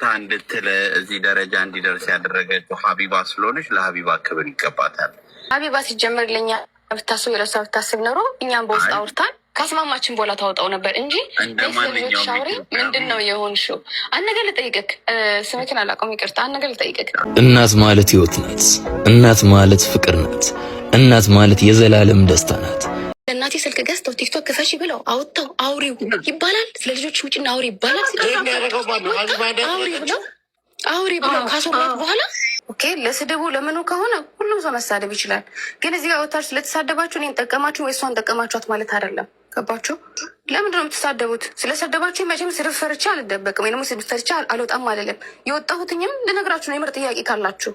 ይቅርታ እንድትል እዚህ ደረጃ እንዲደርስ ያደረገችው ሀቢባ ስለሆነች ለሀቢባ ክብር ይገባታል። ሀቢባ ሲጀመር ለኛ ብታስብ፣ ለሷ ብታስብ ኖሮ እኛም በውስጥ አውርታን ካስማማችን በኋላ ታወጣው ነበር እንጂ። እንደ ማንኛውም ሻውሪ ምንድን ነው የሆንሽው? አንድ ነገር ልጠይቅክ፣ ስምክን አላውቀውም፣ ይቅርታ። አንድ ነገር ልጠይቅክ። እናት ማለት ህይወት ናት። እናት ማለት ፍቅር ናት። እናት ማለት የዘላለም ደስታ ናት። ለእናቴ ስልክ ገዝተው ቲክቶክ ክፈሺ ብለው አውጥተው አውሪው ይባላል። ስለ ልጆች ውጭና አውሪ ይባላል። አውሪ ብለው ካስወራት በኋላ okay፣ ለስድቡ ለምኑ ከሆነ ሁሉም ሰው መሳደብ ይችላል። ግን እዚህ ጋር ወታችሁ ስለተሳደባችሁ እኔን ጠቀማችሁ ወይ እሷን ጠቀማችኋት ማለት አይደለም። ገባችሁ? ለምንድን ነው የምትሳደቡት? ስለሰደባችሁ መቼም ስድብ ፈርቼ አልደበቅም ወይ ደግሞ ስድብ ፈርቼ አልወጣም አልልም። የወጣሁትኝም ልነግራችሁ ነው። የምር ጥያቄ ካላችሁ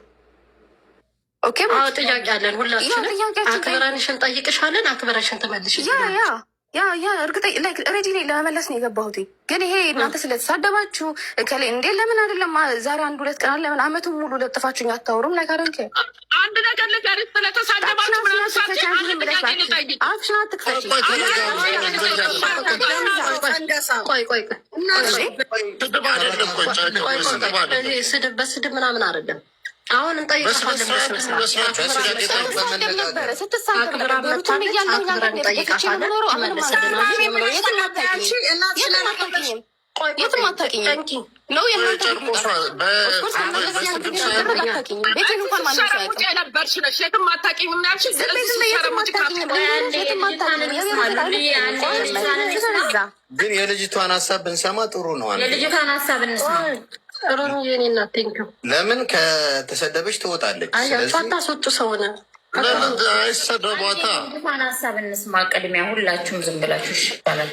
okay። ጥያቄ አለን ሁላችንም። አክብረንሽን ጠይቅሻለን፣ አክብረሽን ትመልሽ። Yeah, እርግጠ ready ለመመለስ ነው የገባሁት። ግን ይሄ እናንተ ስለተሳደባችሁ ከላይ እንዴ ለምን አይደለም ዛሬ አንድ ሁለት ቀን ለምን አመቱን ሙሉ ለጥፋችሁኝ አታወሩም? Like, I don't care። አንድ ነገር ልንገርሽ፣ ስለተሳደባችሁ ምናምን ሳትይ አንድ ጥያቄ ልጠይቅ። አፍሽን አትክፈቺ። ቆይ ቆይ ቆይ፣ ስድብ በስድብ ምናምን አይደለም። አሁን እንጠይቃታለን በስነ ስርዓት። ነበረ ስትሳደብ ነበር። ቤሩትን እያለሁ ኖሮ አሁንም አታውቂኝም፣ የትም አታውቂኝም ነው የእናንተ አታውቂኝም። ቤቴን እንኳን ማንም ሰው አያውቅም። የነበርሽ ነሽ፣ የትም አታውቂኝም ያልሽ። የትም አታውቂኝም፣ የትም አታውቂኝም። ግን የልጅቷን ሀሳብ ብንሰማ ጥሩ ነው። የልጅቷን ሀሳብ እንስማ። ጥሩ ነው የኔ እናት፣ thank you። ለምን ከተሰደበች ትወጣለች። አያችሁ፣ አታስወጡ ሰውን። ለምን አይሰደቧታ? የልጅቷን ሀሳብ እንስማ ቅድሚያ። ሁላችሁም ዝም ብላችሁ ይሻላል።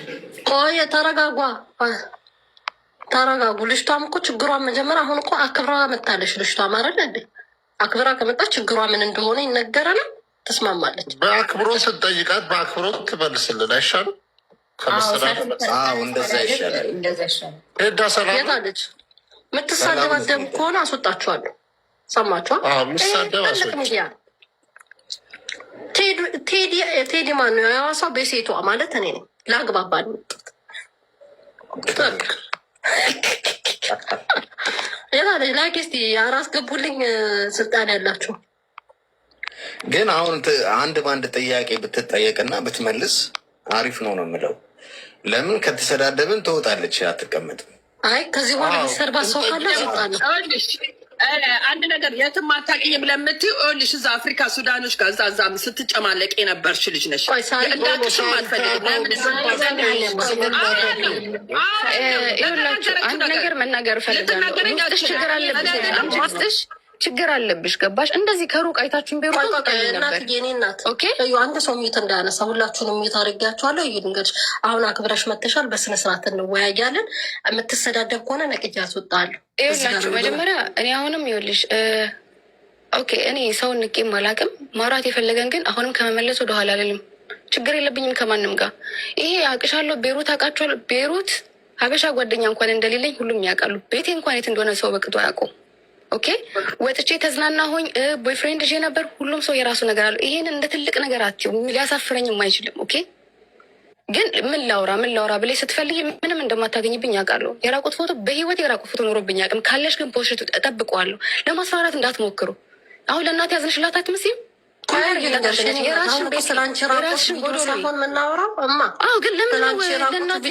ቆይ ተረጋጓ፣ ተረጋጉ። ልጅቷም እኮ ችግሯን መጀመሪያ አሁን እኮ አክብራ መታለች። ልጅቷም አይደለ እንዴ? አክብራ ከመጣች ችግሯ ምን እንደሆነ ይነገረናል፣ ትስማማለች። በአክብሮት ስንጠይቃት በአክብሮት ትመልስልን አይሻልም? እንደዛ ይሻላል። እንደዛ ይሻላል። ሄዳ ሰላም የት አለች? የምትሳደባደብ ከሆነ አስወጣችኋለሁ። ሰማችኋል? ምሳደብ ትልቅ ሚዲያ ቴዲ ማን ነው? የሐዋሳው በሴቷ ማለት እኔ ነኝ። ለአግባባ ነው የመጣሁት። የት አለች? ላኪ እስኪ አራስ ገቡልኝ ስልጣን ያላችሁ። ግን አሁን አንድ በአንድ ጥያቄ ብትጠየቅና ብትመልስ አሪፍ ነው ነው የምለው። ለምን ከተሰዳደብን ትወጣለች፣ አትቀመጥም። አይ ከዚህ በኋላ የሚሰርባት ሰው ካለ አስወጣለሁ። ይኸውልሽ አንድ ነገር፣ የትም አታውቂኝም ለምትይው፣ ይኸውልሽ እዛ አፍሪካ ሱዳኖች ጋር እዛ እዛም ስትጨማለቅ የነበርሽ ልጅ ነሽ። እንዳቅሽም አልፈልግም። ለምን ይኸውላችሁ አንድ ነገር መናገር እፈልጋለሁ። ውስጥሽ ችግር አለብሽ፣ አንቺ ውስጥሽ ችግር አለብሽ። ገባሽ? እንደዚህ ከሩቅ አይታችሁን ቤሩት ነበር። እናትዬ፣ የእኔ እናት። Okay። እዩ፣ አንድ ሰው mute እንዳያነሳ ሁላችሁንም mute አድርጊያችኋለሁ። እዩ ልንገርሽ፣ አሁን አክብረሽ መተሻል፣ በስነ ስርዓት እንወያያለን። የምትሰዳደብ ከሆነ ነቅዬ አስወጣለሁ። ይኸውላችሁ መጀመሪያ እኔ አሁንም ይኸውልሽ፣ okay፣ እኔ ሰውን ንቄም አላውቅም። ማውራት የፈለገን ግን አሁንም ከመመለስ ወደኋላ አልልም። ችግር የለብኝም ከማንም ጋር። ይሄ አውቅሻለሁ፣ ቤሩት አውቃችኋለሁ። ቤሩት ሀበሻ ጓደኛ እንኳን እንደሌለኝ ሁሉም ያውቃሉ። ቤቴ እንኳን የት እንደሆነ ሰው በቅጡ አያውቁም። Okay፣ ወጥቼ ተዝናና ሆኝ boyfriend ይዤ ነበር። ሁሉም ሰው የራሱ ነገር አለው። ይሄን እንደ ትልቅ ነገር አትይው፣ ሊያሳፍረኝም አይችልም። Okay፣ ግን ምን ላውራ ምን ላውራ ብለሽ ስትፈልጊ ምንም እንደማታገኝብኝ ያውቃለሁ። የራቁት ፎቶ በህይወት የራቁት ፎቶ ኖሮብኝ አያውቅም። ካለሽ ግን post እጠብቀዋለሁ። ለማስፈራራት እንዳትሞክሩ። አሁን ለእናት ያዝንሽላት አትመስይም? የራስሽን ቪዲዮ ሳይሆን የምናወራው እማ አዎ፣ ግን ለምን ለእናት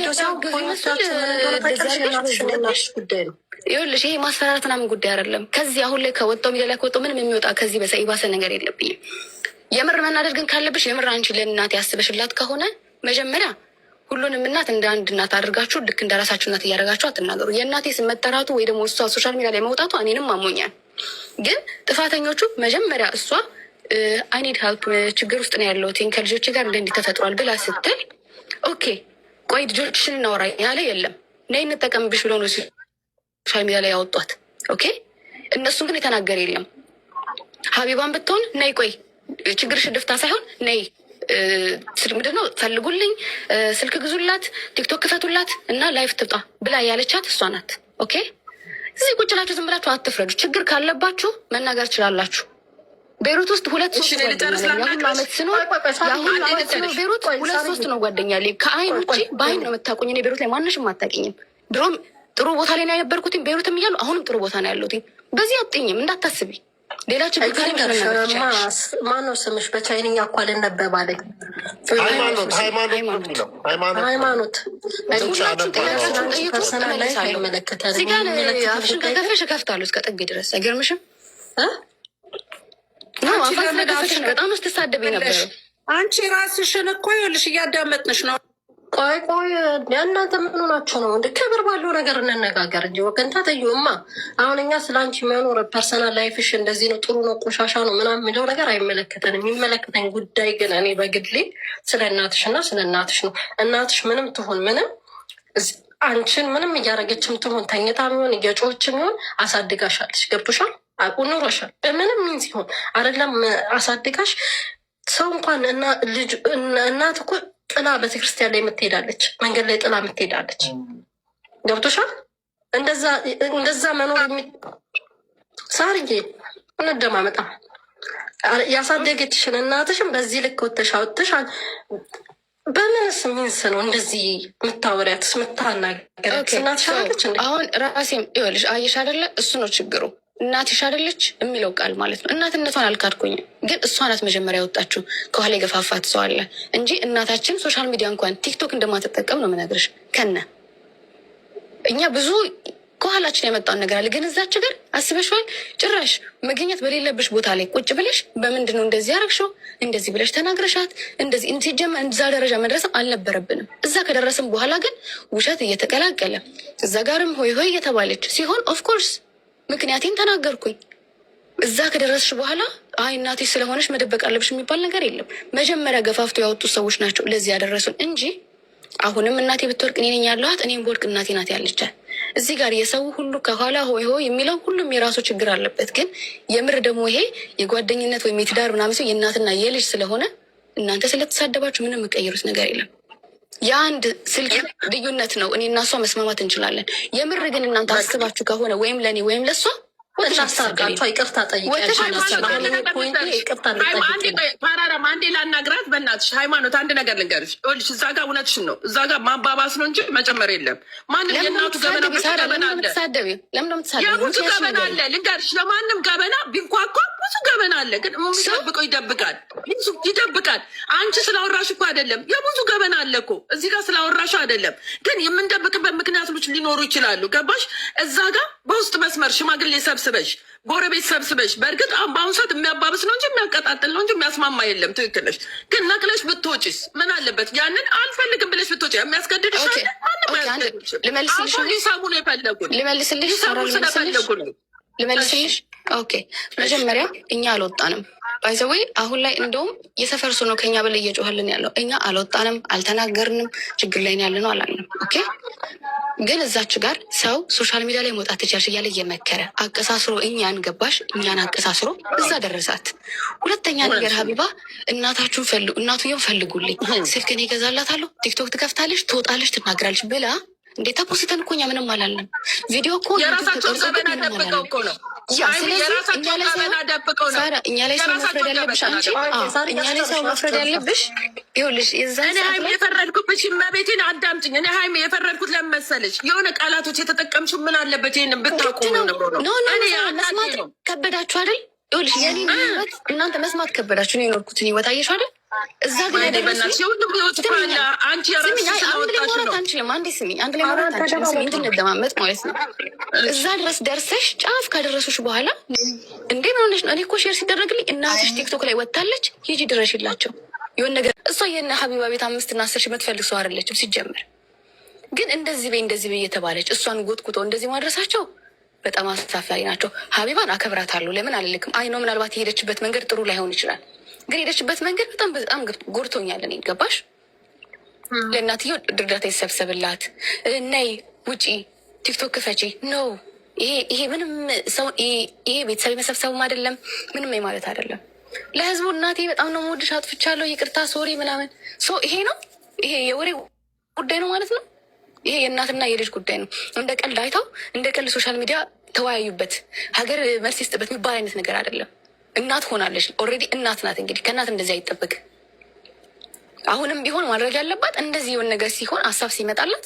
ጉዳይ ነው። ይኸውልሽ ይሄ ማስፈራራት ምናምን ጉዳይ አይደለም። ከዚህ አሁን ላይ ከወጣው ሚዲያ ላይ ከወጣው ምንም የሚወጣ ከዚህ በሰ የባሰ ነገር የለብኝም። የምር መናደድ ግን ካለብሽ የምር አንቺ ለእናት ያስበሽላት ከሆነ መጀመሪያ ሁሉንም እናት እንደ አንድ እናት አድርጋችሁ ልክ እንደ ራሳችሁ እናት እያደረጋችሁ አትናገሩ። የእናቴ ስም መጠራቱ ወይ ደግሞ እሷ social media ላይ መውጣቱ እኔንም አሞኛል። ግን ጥፋተኞቹ መጀመሪያ እሷ "I need help፣ ችግር ውስጥ ነው ያለሁት፣ ከልጆች ጋር እንደ እንዲህ ተፈጥሯል" ብላ ስትል okay ቆይ ልጆችሽን እናወራ ያለ የለም። ነይ እንጠቀምብሽ ብሎ ነው social media ላይ ያወጧት። Okay፣ እነሱን ግን የተናገረ የለም። ሀቢባን ብትሆን ነይ ቆይ ችግርሽ ድፍታ ሳይሆን ነይ ምንድን ነው ፈልጉልኝ፣ ስልክ ግዙላት፣ ቲክቶክ ክፈቱላት እና live ትውጣ ብላ ያለቻት እሷ ናት። Okay፣ እዚህ ቁጭ ብላችሁ ዝም ብላችሁ አትፍረዱ። ችግር ካለባችሁ መናገር ትችላላችሁ። ቤሩት ውስጥ ሁለት ሶስት ጓደኛ አመት ስኖር የአሁኑ አመት ስኖር ቤሩት ሁለት ሶስት ነው ጓደኛ አለኝ። ከአይን ውጭ በአይን ነው የምታውቁኝ። እኔ ቤሩት ላይ ማንሽም አታውቂኝም። ድሮም ጥሩ ቦታ ላይ ነው የነበርኩትኝ ቤይሩትም እያሉ አሁንም ጥሩ ቦታ ነው ያለሁት። በዚህ አጥኝም እንዳታስቢ። ሌላ ችግር ማነው ስምሽ? በቻይንኛ እኮ አልነበብ አለኝ። ሃይማኖት ሃይማኖት ሃይማኖት ሁላችሁም ጥያቄያችሁን ጠይቁ፣ እመልሳለሁ። እዚህ ጋር አፍሽን ከከፈሽ እከፍታለሁ እስከ ጥግ ድረስ። አይገርምሽም? አፋን ስለከፈትሽ በጣም ነው ስትሳደብ የነበረው። አንቺ ራስሽን እኮ ይኸውልሽ እያዳመጥንሽ ነው። ቆይ ቆይ፣ እናንተ ምን ሆናችሁ ነው? እንደ ክብር ባለው ነገር እንነጋገር እንጂ ወገን። ታተዩማ አሁን እኛ ስለ አንቺ መኖር personal life ሽ እንደዚህ ነው፣ ጥሩ ነው፣ ቆሻሻ ነው ምናምን የሚለው ነገር አይመለከተንም። የሚመለከተኝ ጉዳይ ግን እኔ በግሌ ስለ እናትሽ እና ስለ እናትሽ ነው። እናትሽ ምንም ትሁን ምንም፣ አንቺን ምንም እያደረገችም ትሁን፣ ተኝታ ሚሆን እየጮኸችም ይሁን አሳድጋሻለች። ገብቶሻል? ኑሮሻል። በምንም means ይሁን አይደለም አሳድጋሽ ሰው እንኳን ልጅ እናት እኮ ጥላ ቤተክርስቲያን ላይ የምትሄዳለች፣ መንገድ ላይ ጥላ የምትሄዳለች። ገብቶሻል? እንደዛ መኖር ሳርዬ እንደማመጣ ያሳደገችሽን እናትሽን በዚህ ልክ ወተሽ አውጥተሽ በምንስ means ነው እንደዚህ የምታወሪያትስ የምታናገሪያት? እናትሽ አለች። አሁን ራሴም ይኸውልሽ፣ አየሽ አይደለ? እሱ ነው ችግሩ። እናትሽ አይደለች የሚለው ቃል ማለት ነው። እናትነቷን አልካድኩኝም፣ ግን እሷ ናት መጀመሪያ ያወጣችው። ከኋላ የገፋፋት ሰው አለ እንጂ እናታችን social media እንኳን ቲክቶክ እንደማትጠቀም ነው የምነግርሽ። ከነ እኛ ብዙ ከኋላችን የመጣውን ነገር አለ። ግን እዛች ጋር አስበሽዋል? ጭራሽ መገኘት በሌለብሽ ቦታ ላይ ቁጭ ብለሽ በምንድን ነው እንደዚህ ያረግሽው? እንደዚህ ብለሽ ተናግረሻት እንደዚህ ሲጀመር እዛ ደረጃ መድረስም አልነበረብንም። እዛ ከደረስም በኋላ ግን ውሸት እየተቀላቀለ እዛ ጋርም ሆይ ሆይ እየተባለች ሲሆን of course ምክንያቴን ተናገርኩኝ። እዛ ከደረስሽ በኋላ አይ እናቴ ስለሆነች መደበቅ አለብሽ የሚባል ነገር የለም። መጀመሪያ ገፋፍቶ ያወጡት ሰዎች ናቸው ለዚህ ያደረሱን እንጂ አሁንም እናቴ ብትወድቅ እኔ ነኝ ያለኋት፣ እኔም ብወድቅ እናቴ ናት ያለቻት። እዚህ ጋር የሰው ሁሉ ከኋላ ሆይ ሆይ የሚለው ሁሉም የራሱ ችግር አለበት። ግን የምር ደግሞ ይሄ የጓደኝነት ወይም የትዳር ምናምን ሲሆን የእናትና የልጅ ስለሆነ እናንተ ስለተሳደባችሁ ምንም የምቀይሩት ነገር የለም። የአንድ ስልክ ልዩነት ነው። እኔ እና እሷ መስማማት እንችላለን። የምር ግን እናንተ አስባችሁ ከሆነ ወይም ለእኔ ወይም ለእሷ እናስታርቃቸው፣ ይቅርታ ጠይቂያቸው። አንዴ ላናግራት በእናትሽ ሃይማኖት፣ አንድ ነገር ልንገርሽ። ይኸውልሽ እዛ ጋር እውነትሽን ነው። እዛ ጋር ማባባስ ነው እንጂ መጨመር የለም። ማንም የእናቱ ገበና ብዙ ገበና አለ፣ የብዙ ገበና አለ። ልንገርሽ፣ ለማንም ገበና ቢንኳኳ ብዙ ገበና አለ። ግን የሚደብቀው ይደብቃል፣ ይደብቃል። አንቺ ስላወራሽ እኮ አይደለም። የብዙ ገበና አለ እኮ እዚህ ጋር ስላወራሽ አይደለም። ግን የምንደብቅበት ምክንያቶች ሊኖሩ ይችላሉ። ገባሽ? እዛ ጋር በውስጥ መስመር ሽማግሌ ሰብስበሽ፣ ጎረቤት ሰብስበሽ። በእርግጥ አሁን በአሁኑ ሰዓት የሚያባብስ ነው እንጂ የሚያቀጣጥል ነው እንጂ የሚያስማማ የለም። ትክክል ነሽ። ግን ነቅለሽ ብትወጪስ ምን አለበት? ያንን አልፈልግም ብለሽ ብትወጪ የሚያስገድድሽ አለ? ማንም አያስገድድሽም። ሊሰሙ ነው የፈለጉት። ልመልስልሽ፣ ሊሰሙ ስለፈለጉ ነው። ልመልስልሽ። Okay፣ መጀመሪያ እኛ አልወጣንም። By the way አሁን ላይ እንደውም የሰፈር ሰው ነው ከኛ በላይ እየጮኸልን ያለው። እኛ አልወጣንም፣ አልተናገርንም፣ ችግር ላይ ያለ ነው አላልንም። Okay፣ ግን እዛች ጋር ሰው social media ላይ መውጣት ትችያለሽ እያለ እየመከረ አቀሳስሮ እኛን ገባሽ፣ እኛን አቀሳስሮ እዛ ደረሳት። ሁለተኛ ነገር ሀቢባ እናታችሁን ፈልጉ፣ እናቱየውን ፈልጉልኝ፣ ስልክ እኔ እገዛላታለሁ፣ ቲክቶክ ትከፍታለች፣ ትወጣለች፣ ትናገራለች ብላ እንዴ ተፖስተን እኮ እኛ ምንም አላልንም። ቪዲዮ እኮ የራሳቸውን ገበና ደብቀው እኮ ነው። ያ ስለዚህ እኛ ላይ ሳራ እኛ ላይ ሰው መፍረድ ያለብሽ አንቺ፣ እኛ ላይ ሰው መፍረድ ያለብሽ ይኸውልሽ፣ የዛን እኔ ሀይሚ የፈረድኩብሽ እመቤቴን አዳምጪኝ። እኔ ሀይሚ የፈረድኩት ለምን መሰለሽ? የሆነ ቃላቶች የተጠቀምሽው ምን አለበት ይሄንን ብታውቁ ነው። No no፣ መስማት ከበዳችሁ አይደል? ይኸውልሽ የኔን ህይወት እናንተ መስማት ከበዳችሁ። እኔ የኖርኩትን ህይወት አየሽ አይደል? እዛ ግን አንድ ላይ ማውራት አንችልም። አንዴ ስሚኝ፣ አንድ ላይ ማውራት አንችልም። ስሚኝ እንድንደማመጥ ማለት ነው። እዛ ድረስ ደርሰሽ ጫፍ ካደረሱሽ በኋላ እንዴ ምን ሆነሽ ነው? እኔ እኮ share ሲደረግልኝ እናትሽ ቲክቶክ ላይ ወጥታለች፣ ሂጂ ድረሽላቸው የሆነ ነገር። እሷ የነ ሀቢባ ቤት 5 እና 10 ሺህ የምትፈልግ ሰው አይደለችም ሲጀምር። ግን እንደዚህ በይ እንደዚህ በይ እየተባለች እሷን ጎትጉቶ እንደዚህ ማድረሳቸው በጣም አሳፋሪ ናቸው። ሀቢባን አከብራታለሁ። ለምን አልልክም። አይ ነው ምናልባት የሄደችበት መንገድ ጥሩ ላይሆን ይችላል። ግን የሄደችበት መንገድ በጣም በጣም ጎድቶኛል። እኔ ገባሽ? ለእናትየው እርዳታ ይሰብሰብላት፣ ነይ ውጪ፣ ቲክቶክ ክፈቺ no ይሄ ምንም ሰው ይሄ ቤተሰብ የመሰብሰቡም አይደለም ምንም ማለት አይደለም። ለህዝቡ እናቴ በጣም ነው የምወድሽ፣ አጥፍቻለሁ፣ ይቅርታ፣ sorry ምናምን so ይሄ ነው ይሄ የወሬ ጉዳይ ነው ማለት ነው። ይሄ የእናትና የልጅ ጉዳይ ነው። እንደ ቀልድ አይተው እንደ ቀልድ social media ተወያዩበት፣ ሀገር መልስ ይስጥበት የሚባል አይነት ነገር አይደለም። እናት ሆናለች already እናት ናት። እንግዲህ ከእናት እንደዚህ አይጠበቅ። አሁንም ቢሆን ማድረግ ያለባት እንደዚህ የሆነ ነገር ሲሆን ሀሳብ ሲመጣላት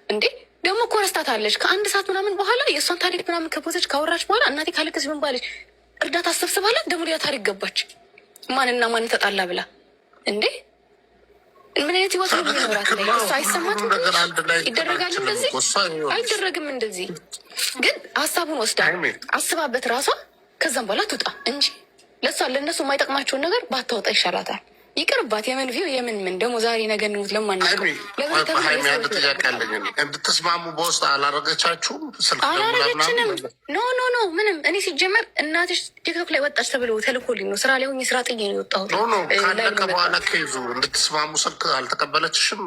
እንዴ ደግሞ እኮ ረስታታለች። ከአንድ ሰዓት ምናምን በኋላ የእሷን ታሪክ ምናምን ከፖዘች ካወራች በኋላ እናቴ ካለቀሰች ምን ባለች እርዳታ አሰብስባላት ደግሞ ሌላ ታሪክ ገባች። ማንና ማን ተጣላ ብላ እንዴ! ምን አይነት ህይወት ነው የሚኖራት? ላይ እሱ አይሰማትም? ይደረጋል እንደዚህ? አይደረግም እንደዚህ። ግን ሀሳቡን ወስዳ አስባበት ራሷ ከዛም በኋላ ትውጣ እንጂ ለእሷ ለእነሱ የማይጠቅማቸውን ነገር ባታወጣ ይሻላታል። ይቅርባት። የምን view የምን ምን ደግሞ ዛሬ ነገ እንሙት ለማናውቀው አንድ ጥያቄ አለኝ። እንድትስማሙ በውስጥ አላረገቻችሁም? ስልክ አላረገችንም። No, no, no፣ ምንም። እኔ ሲጀመር እናትሽ ቲክቶክ ላይ ወጣች ተብሎ ተልኮልኝ ነው ስራ ላይ ሆኜ ስራ ጥዬ ነው የወጣሁት። No, no፣ ካለቀ በኋላ case ኡ እንድትስማሙ ስልክ አልተቀበለችሽም?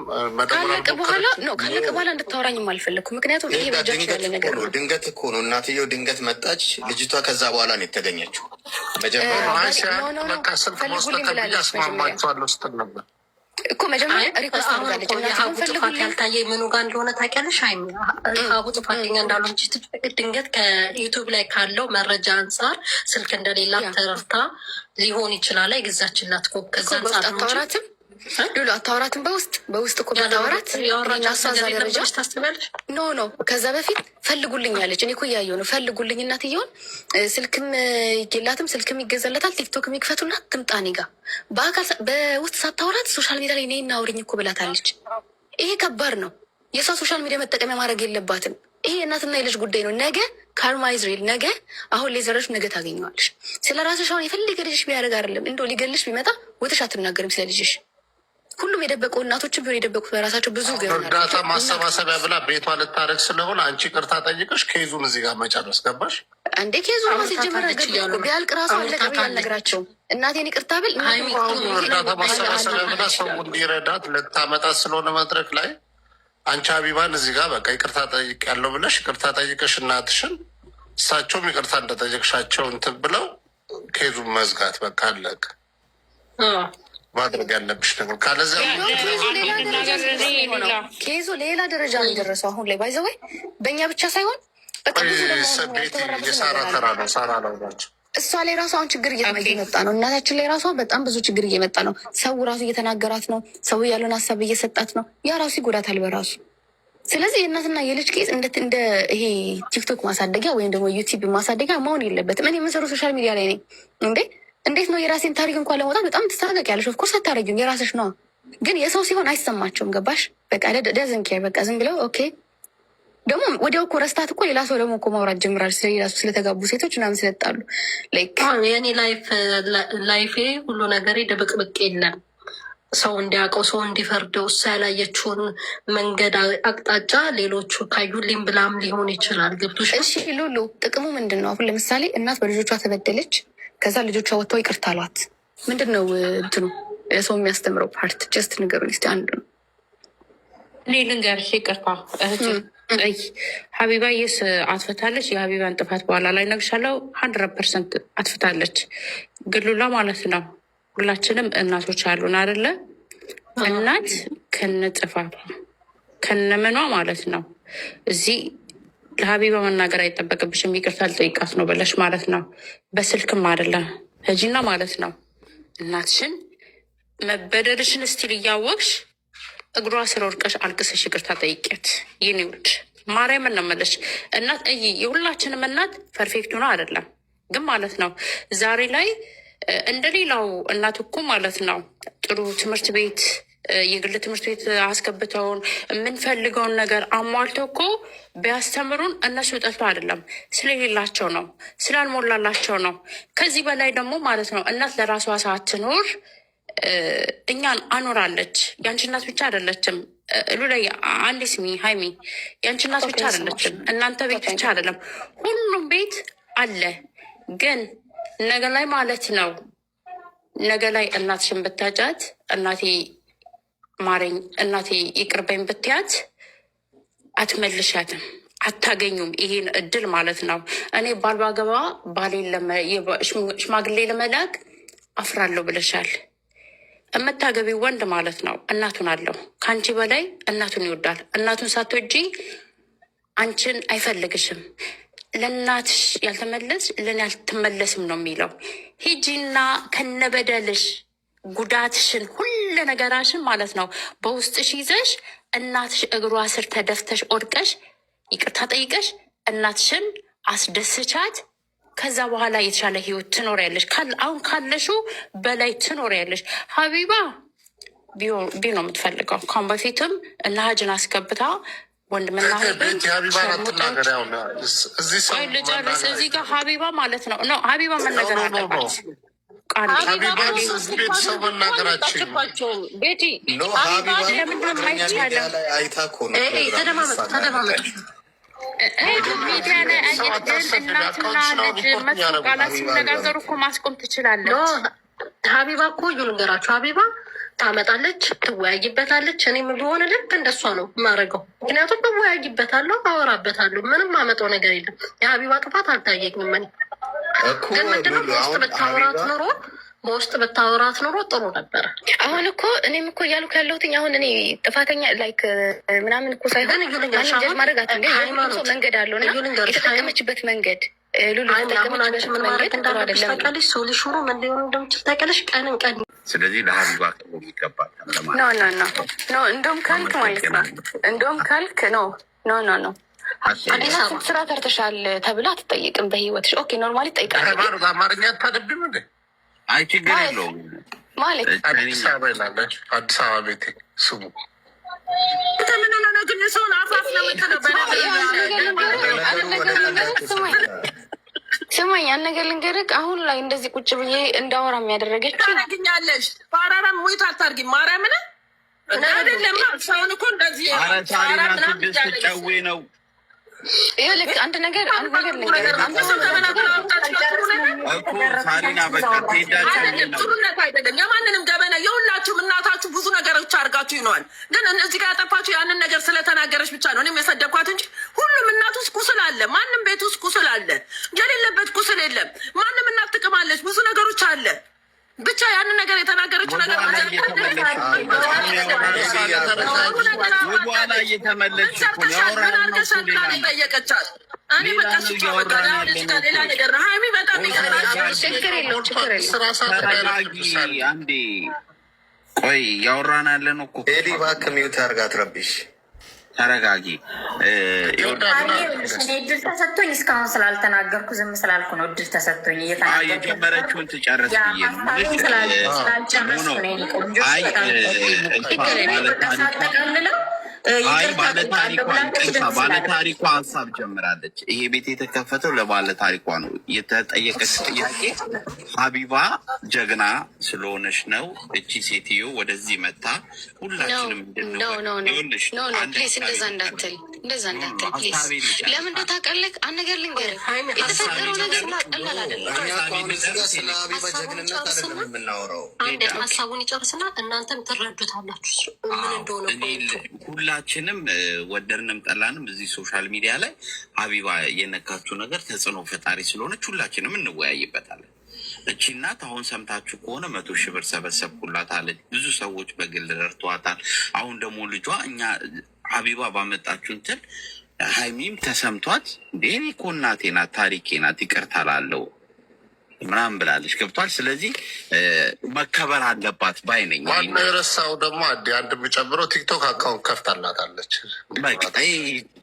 ካለቀ በኋላ ነው፣ ካለቀ በኋላ እንድታወራኝም አልፈለግኩም። ምክንያቱም ይሄ በእጃቸው ያለ ነገር ነው። ድንገት እኮ ነው እናትየው ድንገት መጣች። ልጅቷ ከዛ በኋላ ነው የተገኘችው። መጀመሪያ ስልክ በውስጥ ተቀብዬ አስማማቸዋለሁ ስትል ነበር እኮ መጀመሪያ request አድርጋለች። የሀቡ ጥፋት ያልታየ ምኑ ጋር እንደሆነ ታውቂያለሽ? ሀቡ ጥፋተኛ እንዳልሆነች ድንገት ከዩቱብ ላይ ካለው መረጃ አንጻር ስልክ እንደሌላት ተረድታ ሊሆን ይችላል። የገዛችላት እኮ ከዛ አንጻር አታወራትም፣ ሉሉ አታወራትም። በውስጥ እኮ ብታወራት ደረጃ ታስቢያለሽ? No, no፣ ከዛ በፊት ፈልጉልኝ አለች። እኔ እኮ እያየሁ ነው። ፈልጉልኝ እናትየውን፣ ስልክም ይገላትም ስልክም ይገዛለታል፣ ቲክቶክም ይክፈቱላት፣ ትምጣ እኔ ጋ። በአካል በውስጥ ሳታወራት social media ላይ እኔ አውሪኝ እኮ ብላታለች። ይሄ ከባድ ነው። የእሷ social media መጠቀሚያ ማድረግ የለባትም። ይሄ የእናትና የልጅ ጉዳይ ነው። ነገ karma is real። ነገ አሁን ሌዘረሽ ነገ ታገኘዋለሽ። ስለ ራስሽ አሁን የፈለገ ልጅሽ ቢያደርግ አይደለም እንደው ሊገልሽ ቢመጣ ወተሽ አትናገርም ስለ ልጅሽ። ሁሉም የደበቀው እናቶችን ቢሆን የደበቁት በራሳቸው ብዙ እርዳታ ማሰባሰቢያ ብላ ቤቷ ልታደርግ ስለሆነ አንቺ ይቅርታ ጠይቀሽ case ኡን እዚህ ጋር መጨረስ ገባሽ እንዴ? Case ኡ ሲጀመር ቢያልቅ ራሱ አለቀ ብዬ አልነግራቸውም። እናቴን ይቅርታ ብል እርዳታ ማሰባሰቢያ ብላ ሰው እንዲረዳት ልታመጣ ስለሆነ መድረክ ላይ አንቺ ሀቢባን እዚህ ጋር በቃ ይቅርታ ጠይቅ ያለው ብለሽ ይቅርታ ጠይቀሽ እናትሽን እሳቸውም ይቅርታ እንደጠየቅሻቸው እንትን ብለው case ኡን መዝጋት በቃ አለቀ። ማድረግ ያለብሽ ነገር ካለዚያ Case ኡ ሌላ ደረጃ ነው የደረሰው አሁን ላይ by the way በእኛ ብቻ ሳይሆን በጣም ብዙ የሳራ ተራ ነው። ሳራ ነው ናቸው። እሷ ላይ ራሱ አሁን ችግር እየመጣ ነው። እናታችን ላይ ራሷ በጣም ብዙ ችግር እየመጣ ነው። ሰው ራሱ እየተናገራት ነው። ሰው ያለውን ሀሳብ እየሰጣት ነው። ያ ራሱ ይጎዳታል በራሱ። ስለዚህ የእናትና የልጅ case እንደ ይሄ ቲክቶክ ማሳደጊያ ወይም ደግሞ ዩቲዩብ ማሳደጊያ መሆን የለበትም። እኔ የምሰሩ social media ላይ ነኝ እንዴ። እንዴት ነው የራሴን ታሪክ እንኳን ለመውጣት በጣም ትሳቀቂያለሽ። Of course አታረጊውም፣ የራስሽ ነዋ። ግን የሰው ሲሆን አይሰማቸውም። ገባሽ? በቃ doesn't care፣ በቃ ዝም ብለው okay። ደግሞ ወዲያው እኮ ረስታት እኮ ሌላ ሰው ደግሞ እኮ ማውራት ጀምራል። ስለሌላ ሰው ስለተጋቡ ሴቶች ምናምን ስለጣሉ የኔ life ኤ ሁሉ ነገሬ ድብቅብቅ የለም። ሰው እንዲያውቀው ሰው እንዲፈርደው እሷ ያላየችውን መንገድ አቅጣጫ ሌሎቹ ካዩልኝ ብላም ሊሆን ይችላል። ገብቶሻል? እሺ ሉሉ፣ ጥቅሙ ምንድን ነው? አሁን ለምሳሌ እናት በልጆቿ ተበደለች። ከዛ ልጆቿ ወጥተው ይቅርታ አሏት። ምንድን ነው እንትኑ ሰው የሚያስተምረው part? Just ንገሩኝ እስኪ አንዱ ነው። እኔ ልንገርሽ፣ ይቅርታ እህቴ፣ ሀቢባ yes አጥፍታለች። የሀቢባን ጥፋት በኋላ ላይ እነግርሻለሁ። 100% አጥፍታለች። ግሉላ ማለት ነው። ሁላችንም እናቶች አሉን አይደለ? እናት ከነ ጥፋቷ ከነምኗ ማለት ነው። እዚህ ለሀቢባ መናገር አይጠበቅብሽም። ይቅርታ ልጠይቃት ነው ብለሽ ማለት ነው። በስልክም አይደለም ሂጂና ማለት ነው። እናትሽን መበደልሽን still እያወቅሽ እግሯ ስር ወድቀሽ አልቅሰሽ ይቅርታ ጠይቂያት። የኔ ውድ ማርያምን ነው የምልሽ። እናት እይ የሁላችንም እናት perfect ሆኖ አይደለም ግን ማለት ነው ዛሬ ላይ እንደ ሌላው እናት እኮ ማለት ነው ጥሩ ትምህርት ቤት የግል ትምህርት ቤት አስገብተውን የምንፈልገውን ነገር አሟልተው እኮ ቢያስተምሩን እነሱ ጠልቶ አይደለም፣ ስለሌላቸው ነው፣ ስላልሞላላቸው ነው። ከዚህ በላይ ደግሞ ማለት ነው እናት ለራሷ ሳትኖር እኛን አኖራለች። የአንቺ እናት ብቻ አይደለችም። ሉላይ አንዴ ስሚ ሀይሚ፣ የአንቺ እናት ብቻ አይደለችም። እናንተ ቤት ብቻ አይደለም፣ ሁሉም ቤት አለ። ግን ነገ ላይ ማለት ነው ነገ ላይ እናትሽን ብታጫት እናቴ ማረኝ እናቴ ይቅርበኝ ብትያት አትመልሻትም፣ አታገኙም ይሄን እድል ማለት ነው። እኔ ባል ባገባ ባሌን ሽማግሌ ለመላክ አፍራለሁ ብለሻል። የምታገቢው ወንድ ማለት ነው እናቱን አለው። ከአንቺ በላይ እናቱን ይወዳል። እናቱን ሳትወጂ አንቺን አይፈልግሽም። ለእናትሽ ያልተመለስሽ ለእኔ አልትመለስም ነው የሚለው። ሂጂና ከነበደልሽ ጉዳትሽን ሁለ ነገራሽን ማለት ነው በውስጥሽ ይዘሽ እናትሽ እግሯ ስር ተደፍተሽ ወድቀሽ ይቅርታ ጠይቀሽ እናትሽን አስደስቻት። ከዛ በኋላ የተሻለ ህይወት ትኖሪያለሽ። አሁን ካለሽው በላይ ትኖሪያለሽ። ሀቢባ ቢ ነው የምትፈልገው። ካሁን በፊትም እነ ሀጅን አስገብታ ወንድምና ልጨርስ። እዚህ ጋር ሀቢባ ማለት ነው ነው ሀቢባ መነገር አለባት። ሚዲያ ላይ እናትና ልጅ መጥፎ ቃላት ሲነጋገሩ እኮ ማስቆም ትችላለች። ሀቢባ እኮ እዩ ልንገራችሁ፣ ሀቢባ ታመጣለች፣ ትወያይበታለች። እኔም ቢሆን ልክ እንደሷ ነው የማደርገው። ምክንያቱም እወያይበታለሁ፣ አወራበታለሁ። ምንም አመጣው ነገር የለም። የሀቢባ ጥፋት አልታየኝም። እኔ ግን ምንድነው በውስጥ ብታወራት ኑሮ በውስጥ ብታወራት ኑሮ ጥሩ ነበረ። አሁን እኮ እኔም እኮ እያልኩ ያለሁትኝ አሁን እኔ ጥፋተኛ like ምናምን እኮ ሳይሆን ማድረግ መንገድ አለው እና የተጠቀመችበት መንገድ ሉሉ የተጠቀመችበት መንገድ ጥሩ አይደለም። solution ኑ ምን ሊሆን እንደሚችል ታውቂያለሽ? ቀንን ቀን ስለዚህ ለሀቢባ ክብር ይገባል። No no no no እንደውም ካልክ ማለት ነው እንደውም ካልክ no no no no ስራ ሰርተሻል ተብላ አትጠይቅም በህይወትሽ። Okay normally ትጠይቃለህ። አማርኛ አታነቢም እንዴ? አይ ችግር የለውም ማለት አዲስ አበባ ይላለች። አዲስ አበባ ቤቴ ስሙ ስማኝ አንድ ነገር ልንገርህ። አሁን ላይ እንደዚህ ቁጭ ብዬ እንዳወራ የሚያደረገች ታደርግኛለሽ። ፓራራም mute አታርጊ ማርያምን አይደለም ሰውን እኮ እንደዚህ ጨዌ ነው። ይኸውልህ አንድ ነገር አንድ ነገር ልንገርህ ጥሩነት አይደለም። የማንንም ገበና የሁላችሁም እናታችሁ ብዙ ነገሮች አድርጋችሁ ይነዋል። ግን እዚህ ጋር ያጠፋችሁ ያንን ነገር ስለተናገረች ብቻ ነው እኔም የሰደብኳት እንጂ ሁሉም እናት ውስጥ ቁስል አለ። ማንም ቤት ውስጥ ቁስል አለ። የሌለበት ቁስል የለም። ማንም እናት ጥቅማለች። ብዙ ነገሮች አለ። ብቻ ያንን ነገር የተናገረችው ነገር ወደኋላ እየተመለስሽ ጠየቀቻት። እኔ በቃ ሌላ ነገር ነው። ሀይሚ በጣም ችግር የለውም ችግር የለውም። አንዴ ቆይ ያወራን ያለ ነው እኮ ኤዲ እባክህ mute አድርጋ አትረብሽ። ተረጋጊ። እድል ተሰጥቶኝ እስካሁን ስላልተናገርኩ ዝም ስላልኩ ነው። እድል ተሰጥቶኝ እየተናገርኩ የጀመረችውን ትጨርስ ብዬ ነው። ስላልጨረስኩ ነው። ቆንጆ ሳጠቃልለው ባለታሪኳ ሀሳብ ጀምራለች። ይሄ ቤት የተከፈተው ለባለታሪኳ ነው። የተጠየቀች ጥያቄ ሀቢባ ጀግና ስለሆነች ነው። እቺ ሴትዮ ወደዚህ መታ ሁላችንም Please እንደዛ እንዳትል፣ እንደዛ እንዳትል please። ለምን እንደው ታውቃለህ፣ አንድ ነገር ልንገርህ፣ የተፈጠረው ነገር ቀላል አይደለም። ስለ ሀቢባ ጀግንነት አይደለም የምናወራው። አንድ ሀሳቡን ይጨርስና እናንተም ትረዱታላችሁ ምን እንደሆነ። ሁላችንም ወደድንም ጠላንም እዚህ social media ላይ ሀቢባ የነካችው ነገር ተጽዕኖ ፈጣሪ ስለሆነች ሁላችንም እንወያይበታለን። እቺ እናት አሁን ሰምታችሁ ከሆነ 100,000 ብር ሰበሰብኩላት አለች። ብዙ ሰዎች በግል ረድተዋታል። አሁን ደግሞ ልጇ እኛ ሀቢባ ባመጣችሁ እንትን ሀይሚም ተሰምቷት እንዴ እኔ እኮ እናቴ ናት ታሪኬ ናት ይቅርታ እላለሁ ምናምን ብላለች። ገብቷል። ስለዚህ መከበር አለባት ባይ ነኝ። ዋናው የረሳው ደግሞ አንድ አንድ የሚጨምረው ቲክቶክ account ከፍታላታለች። በቃ ይሄ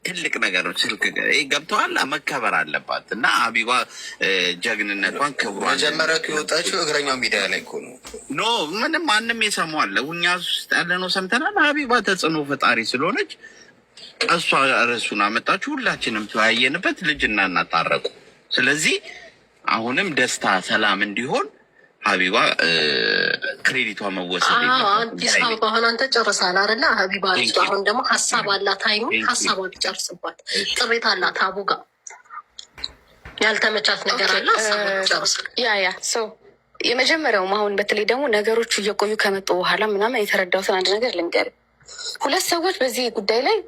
ትልቅ ነገር ነው። ስልክ ገብተዋል። መከበር አለባት እና ሀቢባ ጀግንነቷን ክብሯን መጀመሪያ የወጣችው እግረኛው ሚዲያ ላይ እኮ ነው። No ምንም ማንም የሰማው አለ እኛ ውስጥ ያለ ነው ሰምተናል። ሀቢባ ተጽዕኖ ፈጣሪ ስለሆነች እሷ ርዕሱን አመጣችሁ፣ ሁላችንም ተወያየንበት፣ ልጅና እናታረቁ። ስለዚህ አሁንም ደስታ ሰላም እንዲሆን ሀቢባ credit ቷ መወሰድ አዲስ አበባ አሁን አንተ ጨርሰሃል አይደለ? ሀቢባ አሁን ደግሞ ሀሳብ አላት። ሀይሚ ሀሳቧ ጨርስባት፣ ቅሬታ አላት። አቡ ጋር ያልተመቻት ነገር አለ። ሀሳቧ ጨርስ። Yeah yeah so የመጀመሪያውም አሁን በተለይ ደግሞ ነገሮቹ እየቆዩ ከመጡ በኋላ ምናምን የተረዳሁትን አንድ ነገር ልንገር። ሁለት ሰዎች በዚህ ጉዳይ ላይ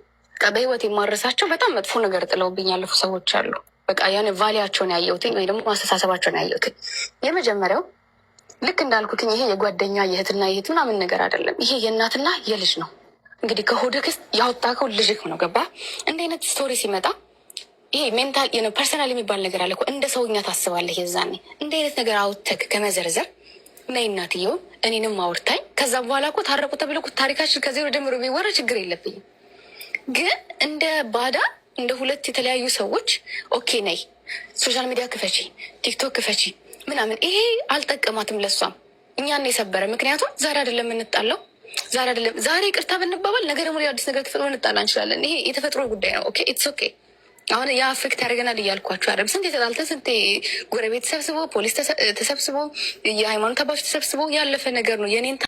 በህይወት የማረሳቸው በጣም መጥፎ ነገር ጥለውብኝ ያለፉ ሰዎች አሉ። በቃ ያን value ያቸውን ያየሁትኝ ወይ ደግሞ አስተሳሰባቸውን ያየሁትኝ የመጀመሪያው ልክ እንዳልኩትኝ ይሄ የጓደኛ የእህትና የእህት ምናምን ነገር አይደለም። ይሄ የእናትና የልጅ ነው። እንግዲህ ከሆድህ ውስጥ ያወጣከው ልጅህ ነው። ገባ? እንደ አይነት story ሲመጣ ይሄ mental personal የሚባል ነገር አለ እኮ። እንደ ሰውኛ ታስባለህ። የዛኔ እንደ አይነት ነገር አውጥተህ ከመዘርዘር ነይ እናትየው እኔንም አውርታኝ ከዛ በኋላ እኮ ታረቁ ተብሎ ታሪካችን ከዜሮ ጀምሮ ቢወራ ችግር የለብኝም። ግን እንደ ባዳ፣ እንደ ሁለት የተለያዩ ሰዎች okay ነይ social media ክፈቺ፣ ቲክቶክ ክፈቺ ምናምን፣ ይሄ አልጠቀማትም። ለሷም እኛን የሰበረ። ምክንያቱም ዛሬ አይደለም የምንጣለው፣ ዛሬ አይደለም፣ ዛሬ ይቅርታ ብንባባል ነገ ደግሞ ሌላ አዲስ ነገር ተፈጥሮ እንጣላ እንችላለን። ይሄ የተፈጥሮ ጉዳይ ነው። Okay, it's okay። አሁን ያ affect ያደርገናል እያልኳቸው አይደለም። ስንት የተጣልተን፣ ስንት ጎረቤት ተሰብስቦ፣ ፖሊስ ተሰብስቦ፣ የሃይማኖት አባቶች ተሰብስቦ ያለፈ ነገር ነው የኔን